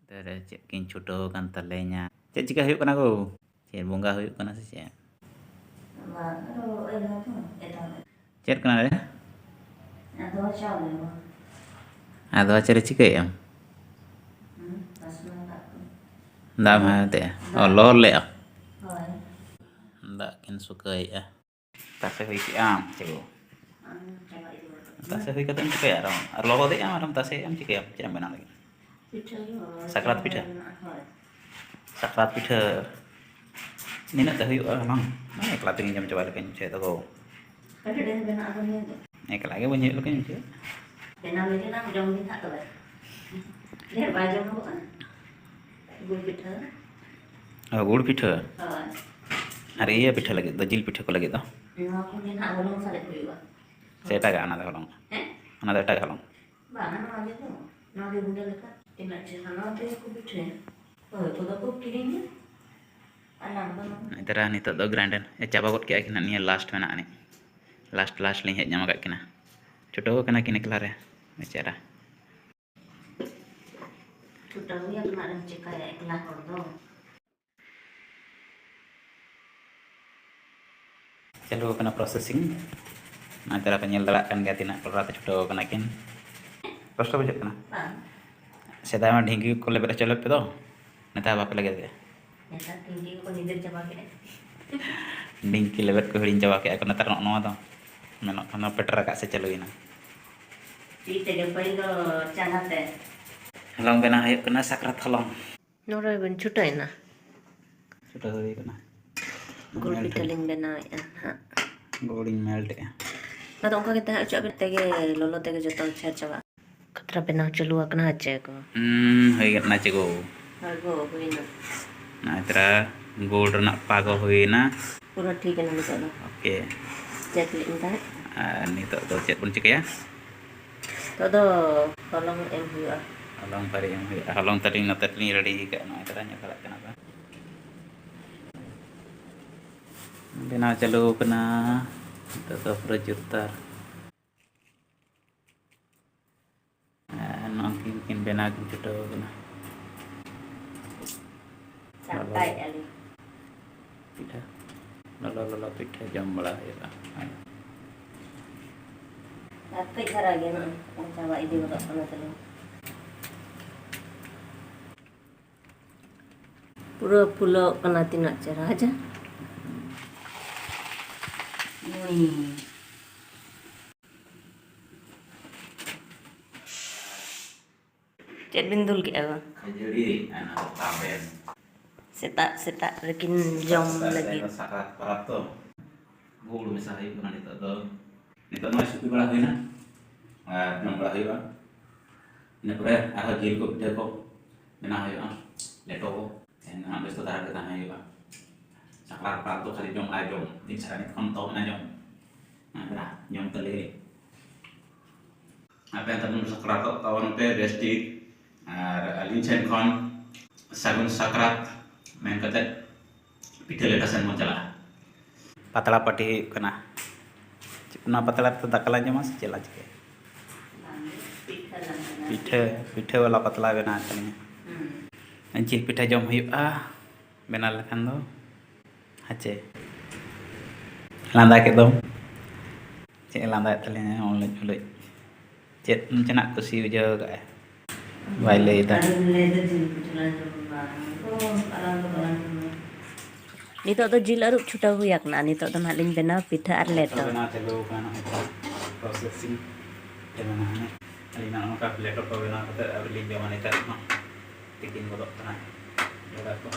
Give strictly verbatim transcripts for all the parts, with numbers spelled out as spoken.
ᱛᱮᱨᱮ ᱪᱮᱫ ᱠᱤᱱ ᱪᱷᱩᱴᱟᱹᱣ ᱟᱠᱟᱱ ᱛᱟᱞᱮᱧᱟ᱾ ᱪᱮᱫ ᱪᱤᱠᱟ ᱦᱩᱭᱩᱜ ᱠᱟᱱᱟ ᱜᱳ? ᱪᱮᱫ ᱵᱚᱸᱜᱟ ᱦᱩᱭᱩᱜ ᱠᱟᱱᱟ ᱥᱮ ᱪᱮᱫ? ᱵᱟᱝ, ᱟᱨᱚ ᱮᱱ ᱦᱚᱸ ᱛᱚ ᱮᱛᱚᱦᱚᱵ᱾ ᱪᱮᱫ ᱠᱟᱱᱟ ᱨᱮ? ᱟᱫᱚ ᱪᱟᱣᱞᱮ ᱢᱟ᱾ ᱟᱫᱚ ᱪᱮᱫ ᱨᱮ ᱪᱤᱠᱟᱹᱭᱮᱫ ᱟᱢ? ᱦᱩᱸ, ᱯᱟᱥᱱᱟ ᱠᱟᱜ ᱠᱚ᱾ ᱫᱟᱜ ᱮᱢ ᱦᱟᱛᱮᱜᱼᱟ? ᱚ, ᱫᱟᱜ᱾ ᱞᱚᱦᱚᱫ ᱞᱮᱜᱼᱟ? ᱦᱳᱭ᱾ ᱫᱟᱜ ᱠᱤᱱ ᱥᱩᱠᱟᱹᱭᱮᱫᱼᱟ᱾ ᱛᱟᱥᱮ ᱦᱩᱭ ᱠᱮᱜᱼᱟᱢ ᱪᱮ ᱜᱳ? ᱟᱢ ᱪᱟᱵᱟ ᱤᱫᱤ ᱜᱚᱫ ᱠᱟᱜ ᱛᱟᱥᱮ ᱦᱩᱭ ᱠᱟᱛᱮᱢ ᱪᱤᱠᱟᱹᱭᱟ? ᱟᱨᱚᱢ ᱟᱨ ᱞᱚᱦᱚᱫᱮᱜᱼᱟᱢ, ᱟᱨᱮᱢ ᱛᱟᱥᱮᱭᱮᱜᱼᱟᱢ, ᱪᱤᱠᱟᱹᱭᱟᱢ? ᱪᱮᱫ ᱮᱢ ᱵᱮᱱᱟᱣ ᱞᱟᱹᱜᱤᱫ? ᱯᱤᱴᱷᱟᱹ ᱜᱮ ᱦᱚᱞᱚᱝ ᱥᱟᱠᱨᱟᱛ ᱯᱤᱴᱷᱟᱹ? ᱢᱮᱱᱟᱜᱼᱟ, ᱦᱳᱭ᱾ ᱥᱟᱠᱨᱟᱛ ᱯᱤᱴᱷᱟᱹ ᱱᱤᱱᱟᱹᱜ ᱛᱮ ᱦᱩᱭᱩᱜᱼᱟ ᱦᱚᱞᱚᱝ? ᱮᱠᱞᱟ ᱛᱮᱜᱮᱧ ᱡᱚᱢ ᱪᱟᱵᱟ ᱞᱮᱠᱟᱧ ᱵᱩᱡᱷᱟᱹᱣᱮᱫ ᱫᱚ ᱜᱳ᱾ ᱟᱹᱰᱤ ᱰᱷᱮᱨ ᱵᱮᱱᱟᱜᱼᱟ ᱱᱤᱭᱟᱹ ᱫᱚ᱾ ᱮᱠᱞᱟ ᱜᱮ ᱵᱟᱹᱧ ᱦᱩᱭᱩᱜ ᱞᱮᱠᱟᱧ ᱵᱩᱡᱷᱟᱹᱣᱮᱫ᱾ ᱵᱮᱱᱟᱣ ᱞᱟᱹᱜᱤᱫ ᱟᱢ ᱡᱚᱢ ᱜᱮ ᱱᱟᱦᱟᱜ ᱛᱚᱵᱮ᱾ ᱰᱷᱮᱨ ᱵᱟᱭ ᱡᱚᱢᱚᱜᱚᱜᱼᱟ᱾ ᱜᱩᱲ ᱯᱤᱴᱷᱟᱹ᱾ ᱚ, ᱜᱩᱲ ᱯᱤᱴᱷᱟᱹ᱾ ᱦᱳᱭ᱾ ᱟᱨ ᱤᱭᱟᱹ ᱯᱤᱴᱷᱟᱹ ᱞᱟᱹᱜᱤᱫ ᱫᱚ, ᱡᱤᱞ ᱯᱤᱴᱷᱟᱹ ᱠᱚ ᱞᱟᱹᱜᱤᱫ ᱫᱚ? ᱱᱚᱣᱟ ᱠᱚᱜᱮ ᱱᱟᱦᱟᱜ ᱦᱚᱞᱚᱝ ᱥᱟᱨᱮᱡ ᱦᱩᱭᱩᱜᱼᱟ᱾ ᱥᱮ ᱮᱴᱟᱜᱟᱜ ᱚᱱᱟ ᱫᱚ ᱦᱚᱞᱚᱝ? ᱦᱮᱸ? ᱚᱱᱟ ᱫᱚ ᱮᱴᱟᱜ ᱦᱚᱞᱚᱝ? ᱵᱟᱝᱟ, ᱱᱚᱣᱟ ᱜᱮ ᱫᱚ᱾ ᱱᱚᱣᱟ ᱜᱮ ᱜᱩᱸᱰᱟᱹ ᱞᱮᱠᱟ᱾ ᱛᱤᱱᱟᱹᱜ ᱪᱮᱦᱨᱟ, ᱱᱚᱣᱟ ᱛᱮᱜᱮ ᱠᱚ ᱯᱤᱴᱷᱟᱹᱭᱟ᱾ ᱦᱳᱭ, ᱠᱚᱫᱚ ᱠᱚ ᱠᱤᱨᱤᱧᱟ᱾ ᱟᱨ ᱱᱟᱝ ᱫᱚ ᱱᱚᱣᱟ᱾ ᱱᱮᱛᱟᱨ ᱱᱤᱛᱚᱜ ᱫᱚ ᱜᱨᱟᱭᱤᱱᱰᱟᱨ ᱮ ᱪᱟᱵᱟ ᱜᱚᱫ ᱠᱮᱜᱼᱟ ᱠᱤᱱ ᱦᱟᱸᱜ, ᱱᱤᱭᱟᱹ ᱞᱟᱥᱴ ᱢᱮᱱᱟᱜ ᱟᱹᱱᱤᱡ᱾ ᱞᱟᱥᱴ, ᱞᱟᱥᱴ ᱞᱤᱧ ᱦᱮᱡ ᱧᱟᱢ ᱟᱠᱟᱫ ᱠᱤᱱᱟ᱾ ᱪᱷᱩᱴᱟᱹᱣ ᱠᱟᱱᱟ ᱠᱤᱱ ᱮᱠᱞᱟ ᱨᱮ, ᱵᱮᱪᱟᱨᱟ᱾ ᱪᱷᱩᱴᱟᱹᱣ ᱜᱮ ᱟᱯᱱᱟᱨ ᱮᱢ ᱪᱮᱠᱟᱭᱟ ᱮᱠᱞᱟ ᱦᱚᱲ ᱫᱚ᱾ ᱪᱟᱹᱞᱩ ᱟᱠᱟᱱᱟ processing᱾ ᱱᱚᱜᱼᱚᱭ ᱛᱚᱨᱟ ᱯᱮ ᱧᱮᱞ ᱫᱟᱲᱮᱭᱟᱜ ᱠᱟᱱ ᱜᱮᱭᱟ ᱛᱤᱱᱟᱹᱜ ᱠᱚᱲᱟ ᱛᱮ ᱪᱷᱩᱴᱟᱹᱣ ᱟᱠᱟᱱᱟ ᱠᱤᱱ᱾ ᱠᱚᱥᱴᱚ ᱵᱩᱡᱷᱟᱹᱜ ᱠᱟᱱᱟ? ᱵᱟᱝ᱾ ᱥᱮᱫᱟᱭ ᱢᱟ ᱰᱷᱤᱝᱠᱤ ᱠᱚ ᱞᱮᱵᱮᱫ ᱦᱚᱪᱚ ᱞᱮᱫ ᱯᱮ ᱫᱚ, ᱱᱮᱛᱟᱨ ᱵᱟᱯᱮ ᱞᱮᱵᱮᱫ ᱮᱫᱟ? ᱱᱮᱛᱟᱨ ᱰᱷᱤᱝᱠᱤ ᱠᱚ ᱧᱤᱫᱟᱹ ᱪᱟᱵᱟ ᱠᱮᱫᱟ᱾ ᱰᱷᱤᱝᱠᱤ ᱞᱮᱵᱮᱫ ᱠᱚ ᱦᱤᱲᱤᱧ ᱪᱟᱵᱟ ᱠᱮᱫᱼᱟ ᱠᱚ ᱱᱮᱛᱟᱨ᱾ ᱱᱚᱜᱼᱚ ᱱᱚᱣᱟ ᱫᱚ ᱢᱮᱱᱚᱜ ᱠᱷᱟᱱ ᱫᱚ ᱯᱮᱴᱮᱨ ᱟᱠᱟᱫ ᱥᱮ ᱪᱟᱹᱞᱩᱭᱮᱱᱟ᱾ ᱛᱤ ᱛᱮᱜᱮ ᱯᱟᱹᱦᱤᱞ ᱫᱚ ᱪᱟᱸᱜᱟ ᱛᱮ᱾ ᱦᱚᱞᱚᱝ ᱵᱮᱱᱟᱣ ᱦᱩᱭᱩᱜ ᱠᱟᱱᱟ, ᱥᱟᱠᱨᱟᱛ ᱦᱚᱞᱚᱝ᱾ ᱱᱚᱰᱮ ᱵᱮᱱ ᱪᱷᱩᱴᱟᱹᱣᱮᱱᱟ᱾ ᱪᱷᱩᱴᱟᱹᱣ ᱦᱩᱭ ᱠᱟᱱᱟ᱾ ᱜᱩᱲ ᱯᱤᱴᱷᱟᱹ ᱞᱤᱧ ᱵᱮᱱᱟᱣᱮᱫᱼᱟ ᱦᱟᱸᱜ᱾ ᱜᱩᱲᱤᱧ melt ᱮᱫᱼᱟ᱾ ᱟᱫᱚ ᱚᱱᱠᱟ ᱜᱮ ᱛᱟᱦᱮᱸ ᱦᱚᱪᱚᱣᱟᱜ ᱵᱮᱱ, ᱛᱮᱜᱮ ᱞᱚᱞᱚ ᱛᱮᱜᱮ ᱡᱚᱛᱚ ᱪᱷᱮᱨ ᱪᱟᱵᱟᱜᱼᱟ᱾ ᱠᱷᱟᱛᱨᱟ ᱵᱮᱱᱟᱣ ᱪᱟᱹᱞᱩ ᱟᱠᱟᱱᱟ ᱪᱮ ᱠᱚ? ᱦᱩᱸ, ᱦᱩᱭ ᱠᱟᱱᱟ ᱪᱮ ᱜᱳ? ᱦᱳᱭ ᱜᱳ, ᱦᱩᱭᱱᱟ᱾ ᱱᱚᱜᱼᱚᱭ ᱛᱚᱨᱟ ᱜᱩᱲ ᱨᱮᱱᱟᱜ ᱯᱟᱜᱚ ᱦᱩᱭᱱᱟ᱾ ᱯᱩᱨᱟᱹ ᱴᱷᱤᱠ ᱮᱱᱟ ᱱᱤᱛᱚᱜ ᱫᱚ᱾ OK᱾ check ᱞᱮᱫ ᱤᱧ ᱛᱟᱦᱮᱸᱫ᱾ ᱟᱨ ᱱᱤᱛᱚᱜ ᱫᱚ ᱪᱮᱫ ᱵᱚᱱ ᱪᱤᱠᱟᱹᱭᱟ? ᱱᱤᱛᱚᱜ ᱫᱚ ᱦᱚᱞᱚᱝ ᱮᱢ ᱦᱩᱭᱩᱜᱼᱟ᱾ ᱦᱚᱞᱚᱝ ᱛᱟᱹᱨᱤ ᱮᱢ ᱦᱩᱭᱩᱜᱼᱟ᱾ ᱦᱚᱞᱚᱝ ᱛᱟᱹᱨᱤ ᱱᱚᱛᱮ ᱨᱮᱞᱤᱧ ready ᱟᱠᱟᱫᱼᱟ, ᱱᱚᱜᱼᱚᱭ ᱛᱚᱨᱟ ᱧᱮᱞ ᱫᱟᱲᱮᱭᱟᱜ ᱠᱟᱱᱟ ᱯᱮ᱾ ᱵᱮᱱᱟᱣ ᱪᱟᱹᱞᱩ ᱟᱠᱟᱱᱟ᱾ ᱱᱤᱛᱚᱜ ᱫᱚ ᱯᱩᱨᱟᱹ ᱡᱳᱨᱫᱟᱨ᱾ ᱟᱨ ᱱᱚᱜᱼᱚᱭ ᱠᱤᱱ, ᱠᱤᱱ ᱵᱮᱱᱟᱣ ᱠᱤᱱ ᱪᱷᱩᱴᱟᱹᱣ ᱟᱠᱟᱱᱟ᱾ ᱫᱟᱠᱟᱭᱮᱫᱼᱟ ᱞᱤᱧ᱾ ᱯᱤᱴᱷᱟᱹ, ᱞᱚᱞᱚ ᱞᱚᱞᱚ ᱯᱤᱴᱷᱟᱹ ᱡᱚᱢ ᱵᱟᱲᱟ ᱦᱩᱭᱩᱜᱼᱟ᱾ ᱟᱨ ᱠᱟᱹᱡ ᱫᱷᱟᱨᱟ ᱜᱮ ᱱᱚᱜᱼᱚᱭ ᱪᱟᱵᱟ ᱤᱫᱤ ᱜᱚᱫᱚᱜ ᱠᱟᱱᱟ ᱛᱟᱞᱤᱧ᱾ ᱯᱩᱨᱟᱹ ᱯᱷᱩᱞᱟᱹᱣ ᱠᱟᱱᱟ, ᱛᱤᱱᱟᱹᱜ ᱪᱮᱦᱨᱟ ᱦᱮᱸᱪᱮ᱾ ᱪᱮᱫ ᱵᱤᱱ ᱫᱩᱞ ᱠᱮᱜᱼᱟ ᱜᱚ? ᱠᱷᱟᱹᱡᱟᱹᱲᱤ ᱟᱨ ᱚᱱᱟ ᱫᱚ ᱛᱟᱵᱮᱱ᱾ ᱥᱮᱛᱟᱜ ᱥᱮᱛᱟᱜ ᱨᱮᱠᱤᱱ ᱡᱚᱢ ᱥᱮᱛᱟᱜ ᱞᱟᱹᱜᱤᱫ᱾ ᱥᱟᱠᱨᱟᱛ ᱯᱚᱨᱚᱵᱽ ᱛᱚ, ᱜᱩᱲ ᱢᱮᱥᱟ ᱦᱩᱭᱩᱜ ᱠᱟᱱᱟ ᱱᱤᱛᱚᱜ ᱫᱚ᱾ ᱱᱤᱛᱚᱜ ᱱᱚᱜᱼᱚᱭ ᱥᱩᱯᱤ ᱵᱟᱲᱟ ᱦᱩᱭᱱᱟ ᱟᱨ ᱡᱚᱢ ᱵᱟᱲᱟ ᱦᱩᱭᱩᱜᱼᱟ᱾ ᱤᱱᱟᱹ ᱯᱚᱨᱮ ᱟᱨᱦᱚᱸ ᱡᱤᱞ ᱠᱚ, ᱯᱤᱴᱷᱟᱹ ᱠᱚ ᱵᱮᱱᱟᱣ ᱦᱩᱭᱩᱜᱼᱟ, ᱞᱮᱴᱚ ᱠᱚ᱾ ᱛᱮᱦᱮᱧ ᱫᱚ ᱦᱟᱸᱜ ᱵᱮᱥᱛᱚ ᱫᱷᱟᱨᱟ ᱜᱮ ᱛᱟᱦᱮᱸ ᱦᱩᱭᱩᱜᱼᱟ᱾ ᱥᱟᱠᱨᱟᱛ ᱯᱚᱨᱚᱵᱽ ᱫᱚ ᱠᱷᱟᱹᱞᱤ ᱡᱚᱢ ᱟᱨ ᱡᱚᱢ, ᱢᱤᱫ ᱥᱟᱨᱟ ᱧᱤᱫᱟᱹ ᱠᱷᱚᱱ ᱛᱚ ᱢᱮᱱᱟᱜᱼᱟ ᱡᱚᱢ᱾ ᱦᱮᱸ, ᱡᱚᱢ ᱛᱟᱞᱮ᱾ ᱟᱯᱮ ᱦᱚᱸ ᱛᱟᱵᱚᱱ ᱥᱟᱠᱨᱟᱛᱚᱜ ᱛᱟᱵᱚᱱ ᱯᱮ ᱵᱮᱥ ᱴᱷᱤᱠ᱾ ᱟᱨ ᱟᱹᱞᱤᱧ ᱴᱷᱮᱱ ᱠᱷᱚᱱ ᱥᱟᱹᱜᱩᱱ ᱥᱟᱠᱨᱟᱛ ᱢᱮᱱ ᱠᱟᱛᱮ ᱯᱤᱴᱷᱟᱹ ᱞᱮᱴᱟ ᱥᱮᱱ ᱵᱚᱱ ᱪᱟᱞᱟᱜᱼᱟ᱾ ᱯᱟᱛᱲᱟ ᱯᱟᱹᱴᱤ ᱦᱩᱭᱩᱜ ᱠᱟᱱᱟ᱾ ᱚᱱᱟ ᱯᱟᱛᱲᱟ ᱛᱮ ᱫᱟᱠᱟ ᱞᱟᱝ ᱡᱚᱢᱟ ᱥᱮ ᱪᱮᱫ ᱞᱟᱝ ᱪᱤᱠᱟᱹᱭᱟ? ᱯᱤᱴᱷᱟᱹ, ᱯᱤᱴᱷᱟᱹ ᱵᱟᱞᱟ ᱯᱟᱛᱲᱟ ᱵᱮᱱᱟᱣ ᱠᱟᱱᱟ᱾ ᱡᱤᱞ ᱯᱤᱴᱷᱟᱹ ᱡᱚᱢ ᱦᱩᱭᱩᱜᱼᱟ, ᱵᱮᱱᱟᱣ ᱞᱮᱠᱷᱟᱱ ᱫᱚ᱾ ᱦᱮᱸᱪᱮ? ᱞᱟᱸᱫᱟ ᱠᱮᱫ ᱫᱚᱢ᱾ ᱪᱮᱫ ᱮ ᱞᱟᱸᱫᱟᱭᱮᱫ ᱛᱟᱞᱤᱧᱟ? ᱩᱞᱩᱡ ᱩᱞᱩᱡ᱾ ᱪᱮᱫ ᱪᱮᱱᱟᱜ ᱠᱩᱥᱤ ᱵᱩᱡᱷᱟᱹᱣ ᱠᱟᱜᱼᱟᱭ? ᱵᱟᱭ ᱞᱟᱹᱭ ᱮᱫᱟ᱾ ᱟᱫᱚᱧ ᱞᱟᱹᱭ ᱮᱫᱟ, ᱡᱤᱞ ᱯᱤᱴᱷᱟᱹ ᱞᱟᱝ ᱡᱚᱢᱟ᱾ ᱚ, ᱟᱞᱟᱝ ᱫᱚ ᱵᱟᱞᱟᱝ ᱡᱚᱢᱟ᱾ ᱱᱤᱛᱚᱜ ᱫᱚ ᱡᱤᱞ ᱟᱹᱨᱩᱵ ᱪᱷᱩᱴᱟᱹᱣ ᱦᱩᱭ ᱟᱠᱟᱱᱟ᱾ ᱱᱤᱛᱚᱜ ᱫᱚ ᱱᱟᱦᱟᱜ ᱞᱤᱧ ᱵᱮᱱᱟᱣᱟ ᱯᱤᱴᱷᱟᱹ ᱟᱨ ᱞᱮᱴᱚ᱾ ᱵᱮᱱᱟᱣ ᱪᱟᱹᱞᱩ ᱟᱠᱟᱱᱟ ᱱᱚᱜᱼᱚᱭ ᱛᱚ, processing ᱛᱮ ᱢᱮᱱᱟᱜᱼᱟ᱾ ᱟᱹᱞᱤᱧ ᱱᱚᱜᱼᱚ ᱱᱚᱝᱠᱟ ᱞᱮᱴᱚ ᱠᱚ ᱵᱮᱱᱟᱣ ᱠᱟᱛᱮ ᱟᱹᱣᱨᱤ ᱞᱤᱧ ᱡᱚᱢᱟ ᱱᱤᱛᱚᱜ ᱦᱚᱸ᱾ ᱛᱤᱠᱤᱱ ᱜᱚᱫᱚᱜ ᱠᱟᱱᱟ ᱡᱚᱜᱟ ᱠᱚ᱾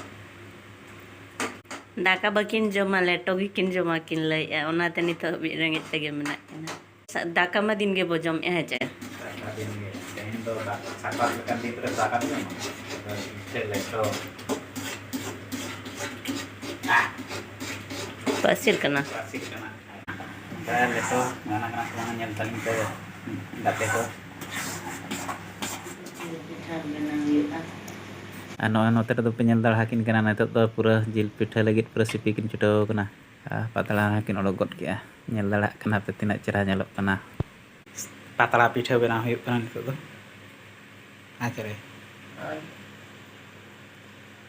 ᱫᱟᱠᱟ ᱵᱟᱹᱠᱤᱱ ᱡᱚᱢᱟ, ᱞᱮᱴᱚ ᱜᱮᱠᱤᱱ ᱡᱚᱢᱟ ᱠᱤᱱ ᱞᱟᱹᱭᱮᱫᱼᱟ, ᱚᱱᱟᱛᱮ ᱱᱤᱛᱚᱜ ᱦᱟᱹᱵᱤᱡ ᱨᱮᱸᱜᱮᱡ ᱛᱮᱜᱮ ᱢᱮᱱᱟᱜ ᱠᱤᱱᱟ᱾ ᱥᱟ-, ᱫᱟᱠᱟ ᱢᱟ ᱫᱤᱱ ᱜᱮ ᱵᱚ ᱡᱚᱢᱮᱫᱼᱟ, ᱦᱮᱸ ᱪᱮ? ᱫᱟᱠᱟ ᱫᱤᱱ ᱜᱮ᱾ ᱛᱮᱦᱮᱧ ᱫᱚ ᱫᱟᱜ, ᱥᱟᱠᱨᱟᱛ ᱞᱮᱠᱟᱱ ᱫᱤᱱ ᱨᱮ ᱫᱟᱠᱟ ᱫᱤᱱ᱾ ᱟᱫᱚ ᱯᱤᱴᱷᱟᱹ ᱞᱮᱴᱚ᱾ ᱯᱟᱹᱥᱤᱨ ᱠᱟᱱᱟ᱾ ᱯᱟᱹᱥᱤᱨ ᱠᱟᱱᱟ᱾ ᱚᱱᱠᱟ ᱞᱮᱴᱚ ᱜᱟᱱ ᱠᱟᱱᱟ ᱥᱮ ᱵᱟᱝ ᱧᱮᱞ ᱛᱟᱞᱤᱧ ᱯᱮ ᱜᱟᱛᱮ ᱠᱚ᱾ ᱯᱤᱴᱷᱟᱹ ᱵᱮᱱᱟᱣ ᱦᱩᱭᱩᱜᱼᱟ᱾ ᱟᱨ ᱱᱚᱜᱼᱚᱭ ᱱᱚᱛᱮ ᱨᱮᱫᱚ ᱯᱮ ᱧᱮᱞ ᱫᱟᱲᱮᱭᱟᱠᱤᱱ ᱠᱟᱱᱟ, ᱱᱤᱛᱚᱜ ᱫᱚ ᱯᱩᱨᱟᱹ ᱡᱤᱞ ᱯᱤᱴᱷᱟᱹ ᱞᱟᱹᱜᱤᱫ ᱯᱩᱨᱟᱹ ᱥᱤᱯᱤ ᱠᱤᱱ ᱪᱷᱩᱴᱟᱹᱣ ᱠᱟᱱᱟ᱾ ᱟᱨ ᱯᱟᱛᱲᱟ ᱦᱚᱸ ᱠᱤᱱ ᱚᱰᱚᱠ ᱜᱚᱫ ᱠᱮᱜᱼᱟ᱾ ᱧᱮᱞ ᱫᱟᱲᱮᱭᱟᱜ ᱠᱟᱱᱟ ᱯᱮ ᱛᱤᱱᱟᱹᱜ ᱪᱮᱦᱨᱟ ᱧᱮᱞᱚᱜ ᱠᱟᱱᱟ᱾ ᱯᱟᱛᱲᱟ ᱯᱤᱴᱷᱟᱹ ᱵᱮᱱᱟᱣ ᱦᱩᱭᱩᱜ ᱠᱟᱱᱟ ᱱᱤᱛᱚᱜ ᱫᱚ᱾ ᱟᱪᱪᱷᱟ ᱨᱮ᱾ ᱦᱳᱭ᱾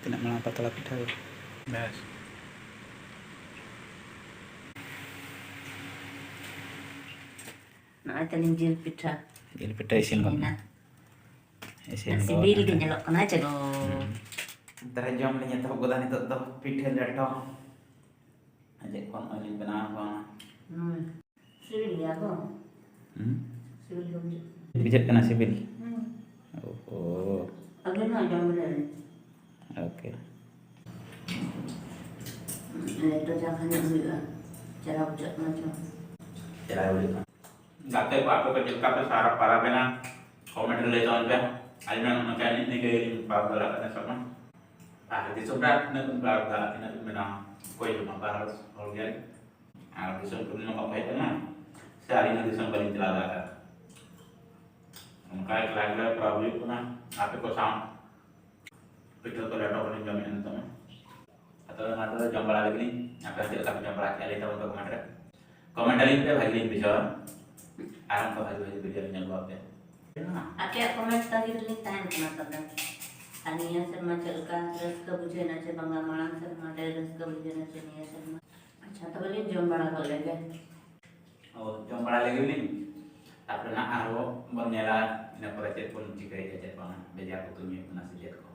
ᱛᱤᱱᱟᱹᱜ ᱢᱟᱨᱟᱝ ᱯᱟᱛᱲᱟ ᱯᱤᱴᱷᱟᱹ᱾ ᱵᱮᱥ᱾ ᱱᱚᱜᱼᱚᱭ ᱛᱟᱹᱞᱤᱧ ᱡᱤᱞ ᱯᱤᱴᱷᱟᱹ᱾ ᱡᱤᱞ ᱯᱤᱴᱷᱟᱹ ᱤᱥᱤᱱ ᱜᱚᱫ ᱮᱱᱟ᱾ ᱤᱥᱤᱱ ᱜᱚᱫ ᱥᱤᱵᱤᱞ ᱜᱮ ᱮᱱᱟ᱾ ᱧᱮᱞᱚᱜ ᱠᱟᱱᱟ, ᱪᱚᱞᱚ᱾ ᱦᱩᱸ᱾ ᱛᱟᱦᱞᱮ ᱡᱚᱢ ᱞᱤᱧ ᱮᱛᱚᱦᱚᱵ ᱜᱚᱫᱟ ᱱᱤᱛᱚᱜ ᱫᱚ, ᱯᱤᱴᱷᱟᱹ ᱞᱮᱴᱚ᱾ ᱟᱨ ᱪᱮᱫ ᱠᱚ ᱱᱚᱜᱼᱚᱭ ᱞᱤᱧ ᱵᱮᱱᱟᱣ ᱟᱠᱚ᱾ ᱦᱩᱸ᱾ ᱥᱤᱵᱤᱞ ᱜᱮᱭᱟ ᱠᱚ? ᱦᱩᱸ? ᱥᱤᱵᱤᱞ ᱜᱮ ᱵᱩᱡᱷᱟᱹᱜ ᱠᱟᱱᱟ᱾ ᱵᱩᱡᱷᱟᱹᱜ ᱠᱟᱱᱟ ᱥᱤᱵᱤᱞ? ᱦᱩᱸ᱾ ᱳᱦᱳ᱾ ᱟᱹᱵᱤᱱ ᱦᱚᱸ ᱡᱚᱢ ᱵᱤᱱ᱾ ᱳᱠᱮ᱾ ᱞᱮᱴᱚ ᱪᱟ ᱠᱷᱟᱱ ᱦᱩᱭᱩᱜᱼᱟ᱾ ᱪᱮᱦᱨᱟ ᱵᱩᱡᱷᱟᱹᱜ ᱠᱟᱱᱟ ᱪᱚ᱾ ᱪᱮᱦᱨᱟ ᱵᱩᱡᱷᱟᱹᱜ ᱠᱟᱱᱟ᱾ ᱜᱟᱛᱮ ᱠᱚ, ᱟᱯᱮ ᱠᱚ ᱪᱮᱫ ᱞᱮᱠᱟ ᱯᱮ ᱥᱟᱨᱟ ᱯᱟᱨᱟᱵᱽ ᱮᱱᱟ? ᱠᱚᱢᱮᱱᱴ ᱨᱮ ᱞᱟᱹᱭ ᱛᱟᱵᱚᱱ ᱯᱮ᱾ ᱟᱹᱞᱤᱧ ᱢᱟ ᱱᱚᱝᱠᱟ ᱮᱱᱮᱡ ᱮᱱᱮᱡ ᱜᱮᱞᱤᱧ ᱯᱟᱨᱚᱢ ᱫᱟᱲᱮᱭᱟᱜ ᱠᱟᱱᱟ ᱥᱮ ᱵᱟᱝ? ᱟᱨ ᱫᱤᱥᱚᱢ ᱨᱮ ᱛᱤᱱᱟᱹᱜ ᱵᱤᱱ ᱯᱟᱨᱟᱵᱽ ᱫᱟ, ᱛᱤᱱᱟᱹᱜ ᱵᱤᱱ ᱢᱮᱱᱟ, ᱚᱠᱚᱭ ᱡᱚᱢᱟ? ᱵᱟᱨ ᱦᱚᱲ, ᱦᱚᱲ ᱜᱮ᱾ ᱟᱨ ᱫᱤᱥᱚᱢ ᱠᱚᱨᱮ ᱢᱟ ᱵᱟᱠᱚ ᱦᱮᱡ ᱠᱟᱱᱟ, ᱥᱮ ᱟᱹᱞᱤᱧ ᱦᱚᱸ ᱫᱤᱥᱚᱢ ᱵᱟᱹᱞᱤᱧ ᱪᱟᱞᱟᱣ ᱫᱟᱲᱮᱭᱟᱜᱼᱟ᱾ ᱚᱱᱠᱟ ᱮᱠᱞᱟ ᱮᱠᱞᱟ ᱯᱟᱨᱟᱵᱽ ᱦᱩᱭᱩᱜ ᱠᱟᱱᱟ᱾ ᱟᱯᱮ ᱠᱚ ᱥᱟᱶ ᱯᱤᱴᱷᱟᱹ ᱠᱚ ᱞᱮᱴᱚ ᱠᱚᱞᱤᱧ ᱡᱚᱢᱮᱫᱼᱟ ᱱᱤᱛᱚᱜ ᱢᱟ᱾ ᱟᱫᱚ ᱚᱱᱟ ᱫᱚ ᱡᱚᱢ ᱵᱟᱲᱟ ᱞᱮᱜᱮ ᱞᱤᱧ᱾ ᱟᱯᱮ ᱦᱚᱸ ᱪᱮᱫ ᱞᱮᱠᱟ ᱯᱮ ᱡᱚᱢ ᱵᱟᱲᱟ ᱠᱮᱫᱼᱟ, ᱞᱟᱹᱭ ᱛᱟᱵᱚᱱ ᱯᱮ ᱠᱚᱢᱮᱱᱴ ᱨᱮ᱾ ᱠᱚᱢᱮᱱᱴ ᱟᱹᱞᱤᱧ ᱯᱮ, ᱵᱷᱟᱜᱮ ᱞᱤᱧ ᱵᱩᱡᱷᱟᱹᱣᱟ᱾ ᱟᱨ ᱚᱱᱠᱟ ᱵᱷᱟᱜᱮ ᱵᱷᱟᱜᱮ ᱵᱷᱤᱰᱤᱭᱳ ᱞᱤᱧ ᱟᱹᱜᱩ ᱟᱯᱮᱭᱟ᱾ ᱟᱯᱮᱭᱟᱜ ᱠᱚᱢᱮᱱᱴ ᱛᱟᱺᱜᱤ ᱨᱮᱞᱤᱧ ᱛᱟᱦᱮᱱ ᱠᱟᱱᱟ ᱛᱚᱵᱮ᱾ ᱟᱨ ᱱᱤᱭᱟᱹ ᱥᱮᱨᱢᱟ ᱪᱮᱫ ᱞᱮᱠᱟ ᱨᱟᱹᱥᱠᱟᱹ ᱵᱩᱡᱷᱟᱹᱣ ᱮᱱᱟ ᱪᱮ ᱵᱟᱝᱟ, ᱢᱟᱲᱟᱝ ᱥᱮᱨᱢᱟ ᱰᱷᱮᱨ ᱨᱟᱹᱥᱠᱟᱹ ᱵᱩᱡᱷᱟᱹᱣ ᱮᱱᱟ ᱪᱮ ᱱᱤᱭᱟᱹ ᱥᱮᱨᱢᱟ? ᱟᱪᱪᱷᱟ, ᱛᱚᱵᱮ ᱞᱤᱧ ᱡᱚᱢ ᱵᱟᱲᱟ ᱜᱚᱫ ᱞᱮᱜᱮ᱾ ᱚ, ᱡᱚᱢ ᱵᱟᱲᱟ ᱞᱮᱜᱮ ᱞᱤᱧ᱾ ᱛᱟᱨᱯᱚᱨᱮ ᱱᱟᱜ ᱟᱨᱦᱚᱸ ᱵᱚᱱ ᱧᱮᱞᱟ, ᱤᱱᱟᱹ ᱯᱚᱨᱮ ᱪᱮᱫ ᱵᱚᱱ ᱪᱤᱠᱟᱹᱭᱮᱫᱼᱟ, ᱪᱮᱫ ᱵᱟᱝᱟ, ᱵᱷᱮᱡᱟ ᱠᱚ ᱛᱩᱧ ᱦᱩᱭᱩᱜ ᱠᱟᱱᱟ ᱥᱮ ᱪᱮᱫ ᱠᱚ᱾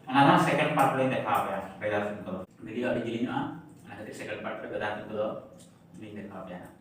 ᱚᱱᱟ ᱫᱚ ᱥᱮᱠᱮᱱᱰ ᱯᱟᱨᱴ ᱞᱤᱧ ᱫᱮᱠᱷᱟᱣ ᱟᱯᱮᱭᱟ, ᱵᱷᱮᱡᱟ ᱥᱤᱢ ᱠᱚᱫᱚ᱾ ᱵᱷᱤᱰᱤᱭᱳ ᱟᱹᱰᱤ ᱡᱤᱞᱤᱧᱚᱜᱼᱟ, ᱚᱱᱟ ᱠᱷᱟᱹᱛᱤᱨ ᱥᱮᱠᱮᱱᱰ ᱯᱟᱨᱴ ᱨᱮ ᱵᱷᱮᱡᱟ ᱥᱤᱢ ᱠᱚᱫᱚ ᱞᱤᱧ ᱫᱮᱠᱷᱟᱣ ᱟᱯᱮᱭᱟ ᱦᱟᱸᱜ᱾